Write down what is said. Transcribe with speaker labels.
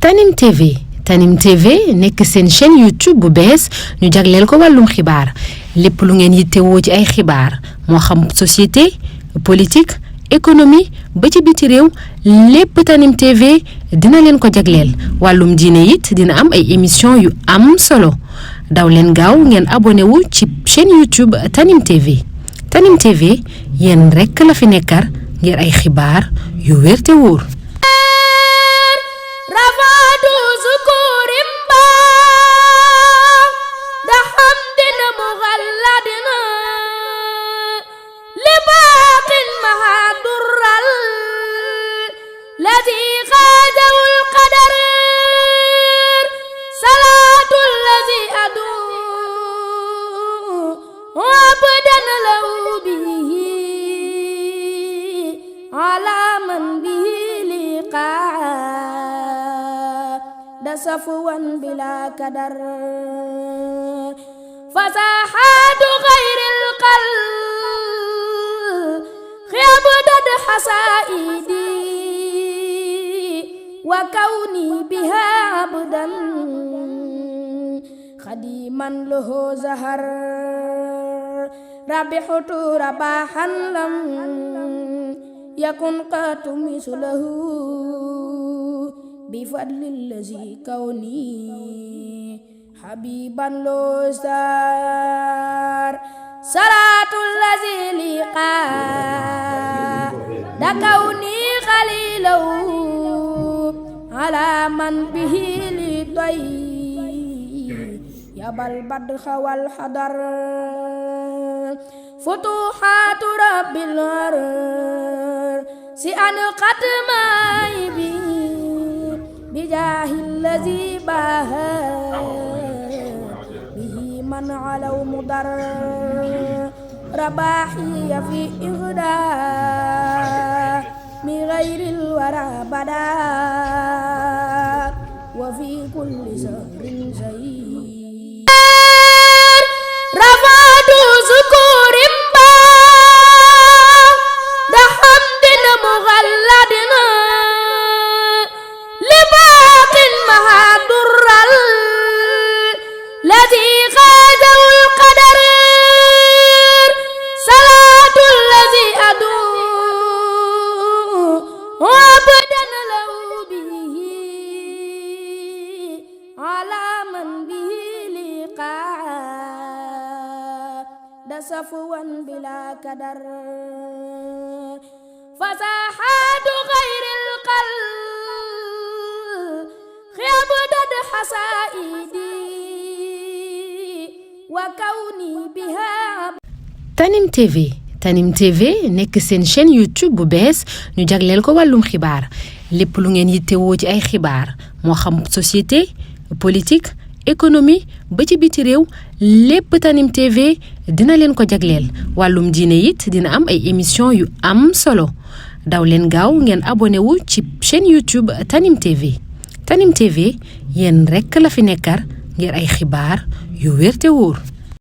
Speaker 1: Tanim TV nekk seen chaîne YouTube bu bees ñu jagleel ko wàllum xibaar lépp lu ngeen yittewoo ci ay xibaar moo xam société politique économie ba ci biti réew lépp Tanim TV dina leen ko jagleel wàllum diine it dina am ay émission yu am solo daw leen gaaw ngeen abonné wu ci chaîne YouTube Tanim TV Tanim TV yéen rekk la fi nekkar ngir ay xibaar yu wér te wóor.
Speaker 2: صفوا بلا كدر فساحات غير القلب خيبدت حسائدي وكوني بها عبدا خديما له زهر ربحت رباحا لم يكن قط مثله بفضل الذي كوني حبيبا لو سار صلاة الذي لقاء دكوني خليله على من به لطي يبى البدخ والحضر فتوحات رب الغرر سأن قدمي بي بجاه الذي باهى به من علو مضر رباحي في إغداء من غير الورى بدا وفي كل سهر زين رفعت ذكور دحمد مغلدنا الذي خاده القدر صلاة الذي أدعو وابدا له به على من به لقاء صفوا بلا كدر فساحات غير القلب خيبدت حسائدي
Speaker 1: Tanim TV nekk seen chaîne YouTube bu bees ñu jagleel ko wàllum xibaar lépp lu ngeen yittewoo ci ay xibaar moo xam société politique économie ba ci biti réew lépp Tanim TV dina leen ko jagleel wàllum diine it dina am ay émission yu am solo daw leen gaaw ngeen abonné wu ci chaîne YouTube Tanim TV Tanim TV yéen rekk la fi nekkar ngir ay xibaar yu wér te wóor.